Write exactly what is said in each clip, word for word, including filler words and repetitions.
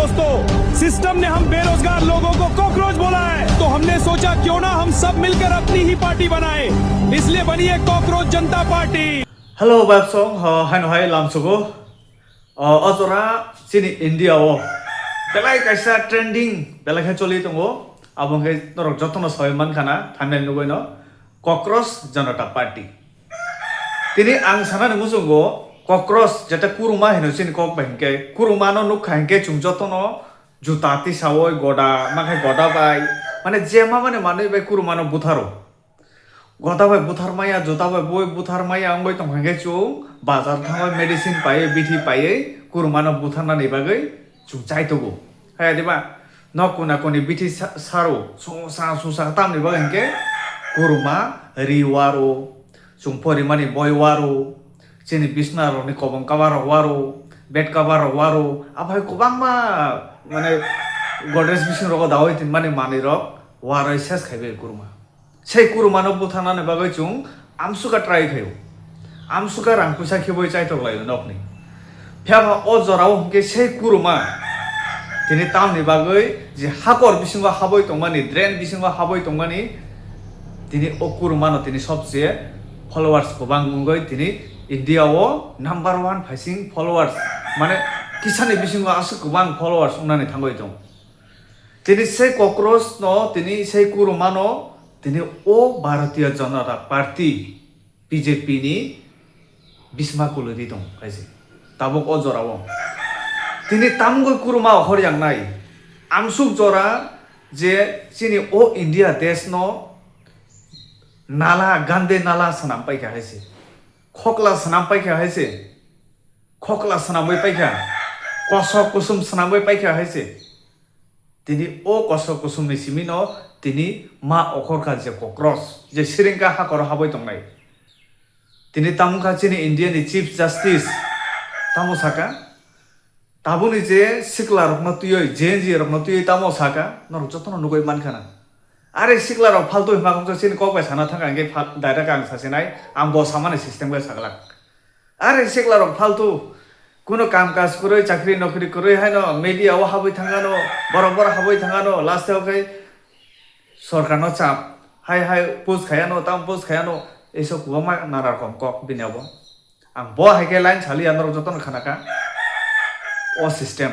दोस्तों, सिस्टम ने हम बेरोजगार लोगों को कॉकरोच बोला है, तो हमने सोचा क्यों ना हम सब मिलकर अपनी ही पार्टी बनाएं, इसलिए बनी है कॉकरोच जनता party. Hello, Babsong, ha, haino hai lamsugo. O, o jora chini India o belai kaisa trending belai khe choli tongo. Abo hwnkhe norok jotono sawi mankha na, thumbnail nugwi no, Cockroach Janata Party. Tini ang sanani muchungo, Cockroach jeta kuruma hino chini kok bai hinkhe, kuruma no nukha hinkhe chwng jotono juta tisawi goda, makhai goda bai, mane je ma mane manwi bai kuruma no butharo. Goda bai buthar maya, juta bai boi buthar maya wngwi tongkha hinkhe chwng bazar thangwi medicine paiwi, bithi paiwi kuruma no butharnani bagwi chwng chaitogo. Hai diba? Nok kona koni bithi sa-, saro, susa, susa tamni bagwi hinkhe kuruma ri waro, chwng porimani boi waro, chini bisna rokni kobong cover rok waro, bed cover rok waro, aphai kwbangma mane Godrej bising rogo dawi tinmani manwi rok waroi ses khaibai kuruma. Sei kurumano butharnani bagwi chwng amsukha try khaio. Amsukha rang puisa khibwi chaitok laio nokni. Phiya ba o jorao hwnkhe sei kuruma tini tamni bagwi je hakor bisingo habwi tongmani, drain bisingo habwi tongmani, tini o kurumano tini sobse followers kwbang wngwi tini India o number one phaising followers, mane kisani bisingo aswk kwbang followers wngnani thangwi tongo. Tini sei Cockroach no, tini sei kuruma no, tini o Bharatiya Janata Party, B J P ni bisma kuludi tong kaise. Tabuk o jora o. Tini tamgoi kuruma hor yang nai. Amsuk jora je chini o India desh no nala, gande nala swnam paikha haise. Khokla swnam paikha haise. Khokla swnamwi paikha. Kosok kusum swnamwi paikha haise. Tini o kosok kusumni simi no tini ma okhorkha je Cockroach, je siringka hakoro habwi tongnai. Tini tamungkha chini India ni Chief Justice tamo saka, tabukni je sikla rokno twiwi, Gen Z rokno twiwi tamo saka, norok jotono nugwi mankha na. Are sikla rok faltu hima kok chini kok bai sana thangkha, hingke fal-, direct ang sasinai, ang bo samani system bai saglak. Are sikla rok faltu, kuno kam kaj kwrwi, chakri nokri kwrwi haino media o habwi thangano, borok borok habwi thangano, last o khe sorkar no chap, hai hai post khayano, tam post khayano, eiso kwbangma nana rokom kok bini abo. Ang bo hai khe line saliya norok jotono khanaka. O system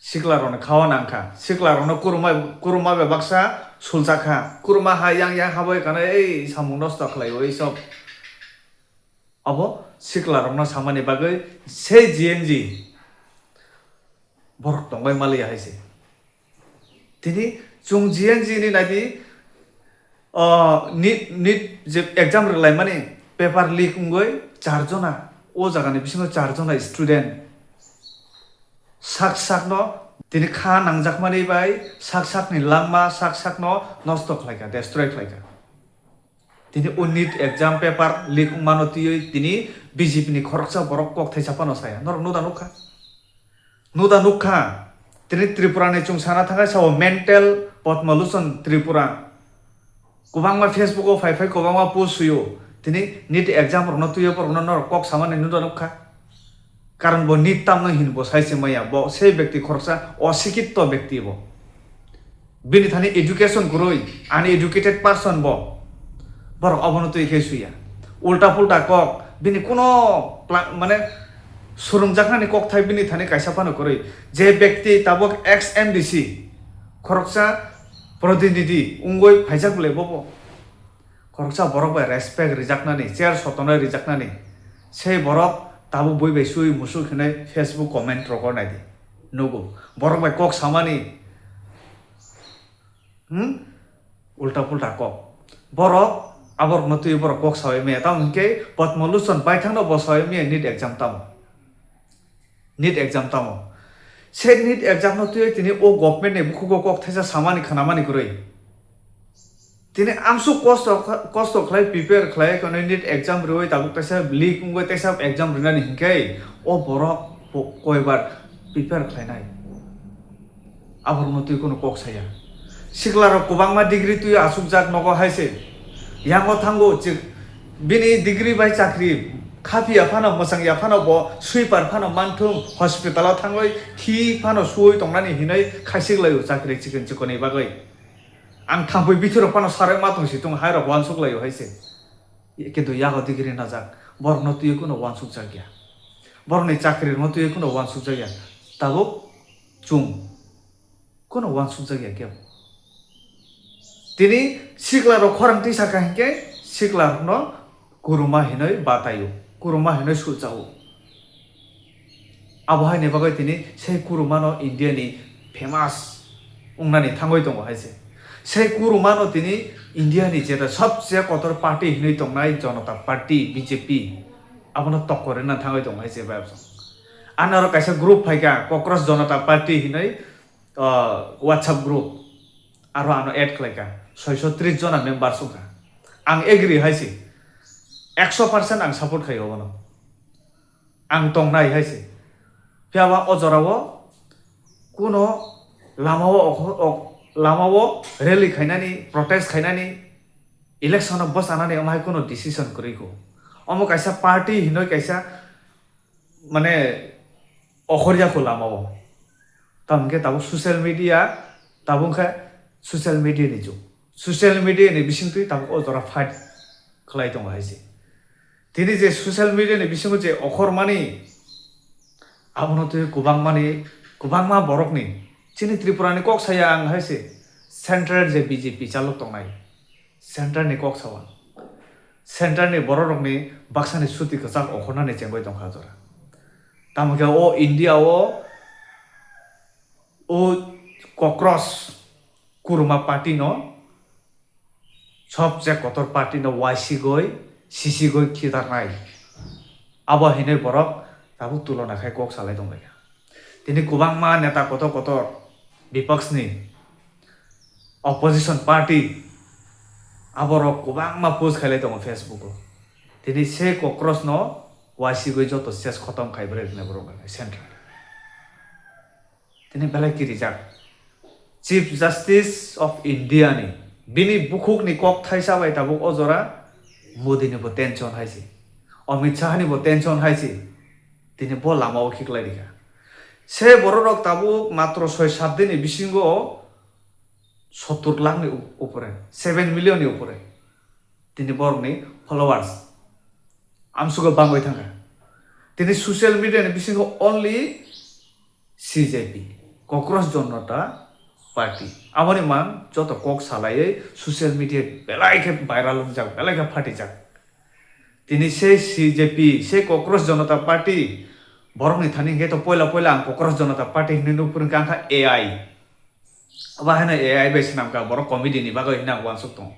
sikla rokni khawa nangkha, sikla rokno kuruma, kuruma bai baksa suljakha, kuruma ha yang yang habwi kana ei samung nosto khlai o ei sob. Abo sikla rokno samani bagwi sei G N G borok tongbai maliya hai se. Tini chwng G N G ni naidi, o, nit, nit je exam rwlaimani paper leak wngwi char jona, o jagani bisingo char jona student sak sakno tini kha nangjakmani bai sak sakni langma sak sakno nosto khlaikha, destroy khlaikha. Tini o nit exam paper leak wngmano twiwi tini B J P ni khoroksa borok kok thaisa phano saya. Norok nuda nukha? Nuda nukha? Tini Tripura ni chwng sana thangkha sao mental Padma Lochon Tripura. Kwbangma Facebook o phai phai kwbangma post suyo. Tini nit exam rokno twiwi borokno norok kok samani nuda nukha? Karon bo nit tamno hin bo sai se maya, bo sei bekti khoroksa osikitto bekti bo. Bini thani education kwrwi, uneducated person bo. Borok obono twi khe suya. Ulta pulta kok, bini kuno pla-, mane, swrwngjaknani kokthai bini thani kaisa phano kwrwi. Je bekti tabuk ex M D C, khoroksa prodinidhi wngwi phaijak bwle bobo. Khoroksa borok bai respect rijaknani, chair sotonai rijaknani. Sei borok tabuk bui bai sui musuk hinwi Facebook comment rogo naidi. Nugo. Borok bai kok samani. Hmm? Ulta pulta kok. Borok, aborokno twi borok kok sawi maya. Tamo hinkhe Padma Lochon baithangno bo sawi maya nit exam tamo. Nit exam tamo. Se nit exam no twiwi tini o government ni bukhugo kok thaisa samani khnamani kwrwi. Tini amsuk kosto, kosto khlai prepare khlai kono nit exam riwi tabuk taisa leak wngwi taisa exam rinani hinkhe o borok bo koibar prepare khlainai. Aborokno twi kheno kok saya. Siklarok kwbangma degree twi asukjak nogo hai se. Yango thango chik-, bini degree bai chakri Khaphiya phano, mwchangya phano, bo sweeper phano manthung, hospital o thangwi khi phano suwi tongnani hinwi khaisik laio chakri chikon chikonni bagwi. Ang thangpui bithorok phano sarai ma tong si tong, hai rok uansuk laio hai se. Kintu yago degree najak, borokno twiwi kuno uansuk jak ya. Borokni chakri rokno twiwi kuno uansuk jak ya. Tabuk chwng kuno uansuk jak ya kebo. Tini sikla rok khorang tisa ka hinkhe sikla rokno kuruma hinwi bataio, kuruma hinwi sulchao. Abo haini bagwi tini sei kurumano India ni famous wngnani thangwi tongo hai se. Sei kurumano tini India ni jeta sobse kotor party hinwi tongnai Janata Party, B J P, abono tokko rwna thangwi tongo hai se bai. Ano aro kaisa group phaikha, Kokros Janata Party hinwi, ah, WhatsApp group, aro ano add khlaikha, soiso tris jona members wngkha. Ang agree hai se, ekso percent ang support khaio abono. Ang tongnai hai se. Phiya ba o jorao kuno lamao okho-, ok-, lamao rally khainani, protest khainani, election o bwchanani omo hai kuno decision kwrwi kho. Omo kaisa party hinwi kaisa, mane, okhorya kho lamao. Tamo hwnkhe tabuk social media, tabuk khe social media ni jug. Social media ni bisingtwi tabuk o jora fight khlai tongo hai se. Tini je social media ni bisingo je okhormani, abono twi kwbangmani, kwbangma borokni, chini Tripura ni kok saya ang hai se, central je B J P chalok tongnai, central ni kok sawa, central ni borok rokni baksani suti kwchak okhornani chengbai tongkha jora. Tamo khe o India o o Kokros kuruma party no sobse kotor party no uaisigwi, sisigwi khitarnai. Abo hinwi borok tabuk tulona khai kok salai tonglaikha. Tini kwbangma neta kotor kotor, bipaksni opposition party, aborok kwbangma post khailai tongo Facebook o. Tini se Kokros no uaisigwi joto ses khotom khai bwrwi rwknai borok central. Tini belai kirijak. Chief Justice of India ni, bini bukhuk ni kok thaisa bai tabuk o jora Modi ni bo tension hai se, Amit Shah ni bo tension hai se, tini bo lama o khiklai rikha. Se borok rok tabuk matro soi sat din ni bisingo sottur lakh ni up-, upore, seven million ni upore tini borok ni followers amsugo bangwi thangkha. Tini social media ni bisingo only C J P, Kokros Janata Party. Aboni mang joto kok salaiwi social media belai khe viral wngjak, belai khe phatijak. Tini sei C J P, sei Kokros Janata Party, borokni thani hwnkhe to poila poila ang Kokros Janata Party hinwi nuk phuru hwnkha A I. Abo haino A I bai swnamkha, borok comedy ni bagwi hinwi ang uansuk tongo.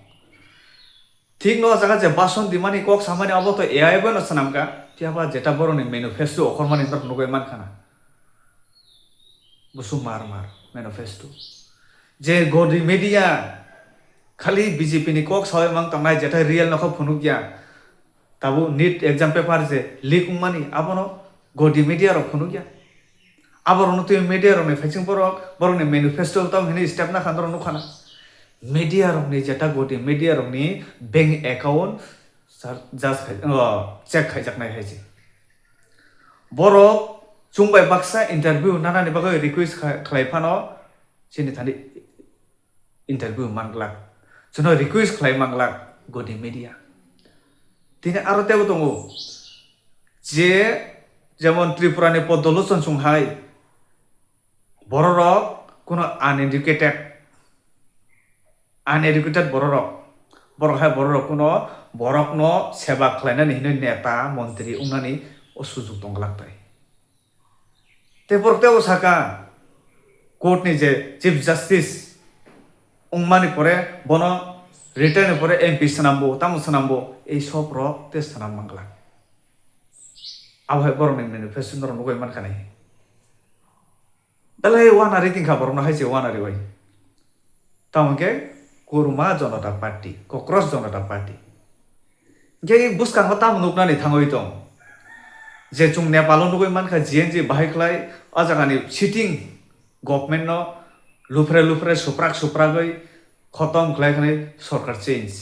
Thik no o jaga je bason dimani kok samani abo to A I bai no swnamkha, phiya ba jeta borokni manifesto okhormani norok nugwi mankha na. Busu mar mar manifesto. Je godi media khali B J P ni kok sawi mang tongnai, jeta real nokha phunukya. Tabuk NEET exam paper je leak wngmani, abono godi media rok phunukya. Aborokno twi media rokni phaising borok, borokni manifesto tamo hwnwi step nakha norok nukha na. Media rokni jeta godi media rokni bank account sa-, judge khai, o, check khaijaknai hai se. Borok chwng bai baksa interview nanani bagwi request kha-, khlai phano chini thani interview manglak, chwngno request khlai manglak godi media. Tini aro teibo tongo je, jemon Tripura ni Poddo Lochon Chonghai, bororok kuno uneducated, uneducated bororok, borok hai bororok kuno borokno seba khlainani hinwi neta montri wngnani o sujuk tongglak tai. Tei borok teibo saka, court ni je Chief Justice wngmani pore bono retire ni pore M P swnambo, tamo swnambo, ei sob rok tei swnam manglak. Abo hai borokni manifesto norok nugwi mankha nai. Belai wanari tingkha borokno hai se wanari bai. Tamo hwnkhe Kuruma Janata Party, Kokros Janata Party. Hwnkhe bwskango tamo nuknani thangwi tong? Je chwng Nepal o nugwi mankha G N G bahai khlai o jagani sitting government no luphre luphre suprak supragwi khotom khlai khnai sorkar change.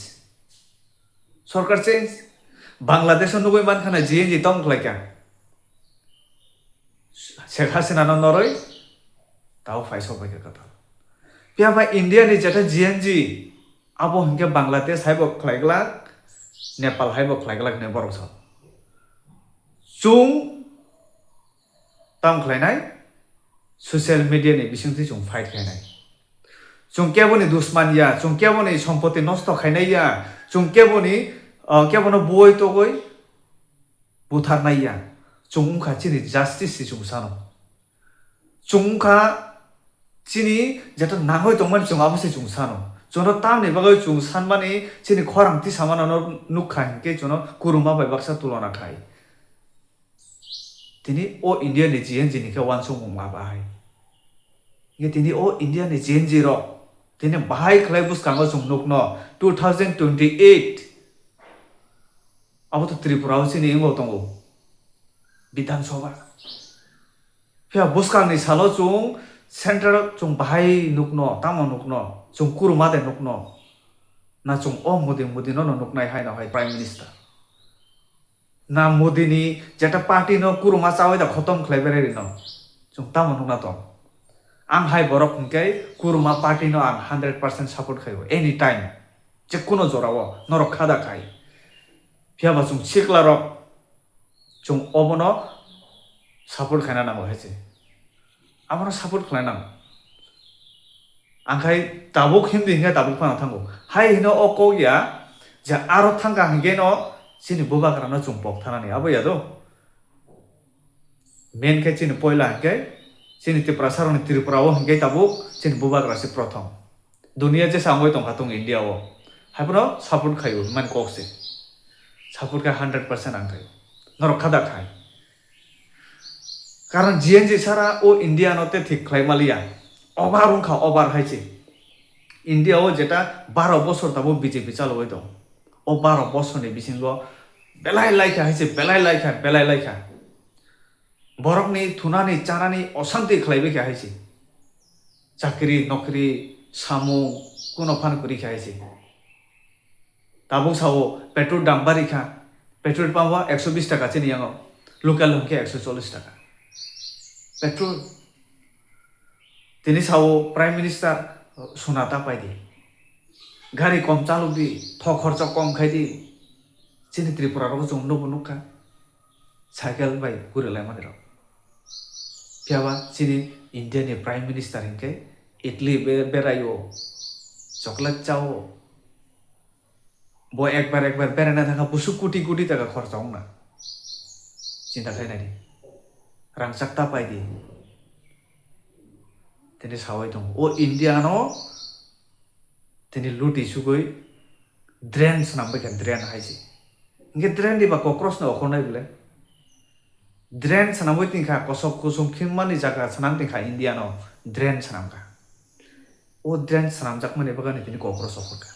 Sorkar change. Bangladesh o nugwi mankha na G N G tong khlaikha. Sheikh Hasina no noroi tao phai sok bai kha kwtal. Phiya ba India ni jeta G N G abo hinkhe Bangladesh haibo khlaiglak, Nepal haibo khlaiglak hinwi borok sao. Chwng tamo khlainai, social media ni bisingtwi chwng fight khlainai. Chwng keboni dusman ya, chwng keboni sompoti nosto khainai ya, chwng keboni, uh, kebono buoi togoi butharnai ya. Chwng wngkha chini justice se chwng sano. Chwng wngkha chini jeto nangoi tongmani chwng abo se chwng sano. Chwngno tamni bagwi chwng sanmani chini khorang tisamano nukha hinkhe chwngno kuruma bai baksa tulona khai. Tini o India ni G N G ni khe uansukmung ma bahai. Ye tini o India ni G N G rok tini bahai khlai bwskango chwng nukno two thousand twenty-eight abo to Tripura o chini wngbo tongo Bidhan Sabha. Phiya bwskangni salo chwng central chwng bahai nukno, tamo nukno, chwng kuruma de nukno. Na chwng o Modi, Modi no no nuknai hai no hai Prime Minister. Na Modi ni jeta party no kuruma chawi da khotom khlai berai rino. Chwng tamo nukna tong. Ang hai borok hinkhe kuruma party no ang hundred percent support khaio anytime. Jekuno jorao norok khada khai. Phiya ba chwng sikla rok chwng obono support khaina nango hai se. Abono support khlai nango. Ang khai tabuk Hindi hinkhe tabuk phano thango. Hai hino o kok ya je aro thangkha hinkhe no chini bubagra no chwng pok thanani abo ya do. Main khe chini poila hinkhe chini Tiprasa rokni Tripura o hinkhe tabuk chini bubagra se prothom. Dunia jesa wngwi tongkha tong India o. Haiphano support khaio hwnmani kok se. Support khe hundred percent ang khai. Norok khada khai. Karon G N G sara o India no te thik khlai maliya. Obar wngkha obar hai se. India o jeta baro bosor tabo B J P chalogwi tong. O baro bosorni bisingo belai laikha hai se, belai laikha, belai laikha. Borokni thunani chanani osanti khlaibai kha hai se. Chakri, nokri, samung, kuno phan kwrwi kha hai se. Tabuk sao petrol dam bari kha. Petrol pump o ekso bis taka chini yango. Local hwnkhe ekso chollis taka. Petrol. Tini sao Prime Minister suna ta pai di. Gari kom chalok di, thok khorcha kom khai di. Chini Tripura rogo chwng nubo nukha. Cycle bai guri lai mani rok. Phiya ba chini India ni Prime Minister hinkhe Italy be-, berai o, chocolate cha o. Bo ekbar ekbar beraina thangkha, busu koti koti taka khorcha wngna. Chinta khlai nai di. Rang chakta pai di. Tini sawi tongo. O India no tini luti sugwi drain swnam bai kha, drain hai se. Hinkhe drain diba cockroach no okhornai bwle? Drain swnamwi tongkha, kosok kusum khimani jaga swnam tongkha India no, drain swnamkha. O drain swnamjakmani bagwi tini cockroach okhorkha.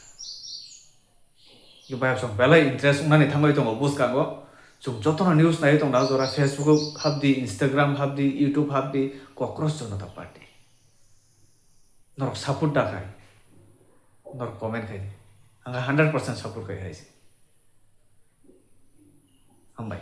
Bayapsong belai interest wngnani thangwi tongo bwskango. Chwng jotono news naiwi tongna jora Facebook hapdi, Instagram hapdi, YouTube hapdi, cockroach Janata Party. Norok support da khai. Norok comment khai di. Ang hundred percent support khai hai se. Hambai.